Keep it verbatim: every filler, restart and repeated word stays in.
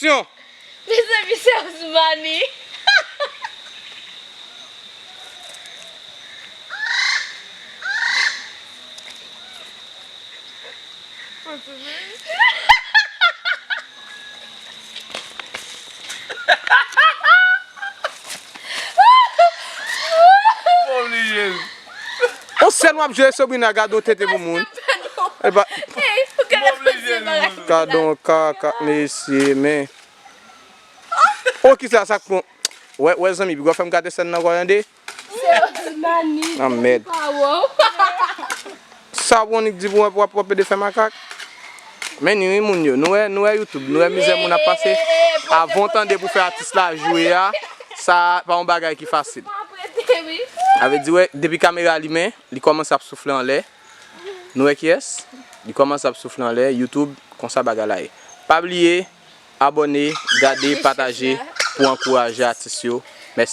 Aksyon! Mezanmi, se Osmani. On sèn w ap jwe Sabrina, gade yon tete pou moun. Epa, Hey, ou ka repoze bagay. Gade yon kaka mesye, men. O, kisa sa k pran? Wè, wè zanmi, piga w fè m gade sèn nan ankò, tande. Se Osmani. Ah, mèd. Pa wè w. Sa w annik di pou w ap ede fè makak? Men ni wi moun yo, nou wè, nou wè YouTube, nou wè mizè moun ap pase. Avan w tande pou fè atis la jwe a, sa pa yon bagay ki fasil. Mwen prete wi. Sa vle di, wè, depi kamera limen, li kòmanse ap soufle anlè. Nou wè kiyès? Li kòmanse ap soufle anlè. YouTube, konsa bagay la ye. Pa bliye abòne, gade, pataje pou ankouraje atis yo. Mèsi.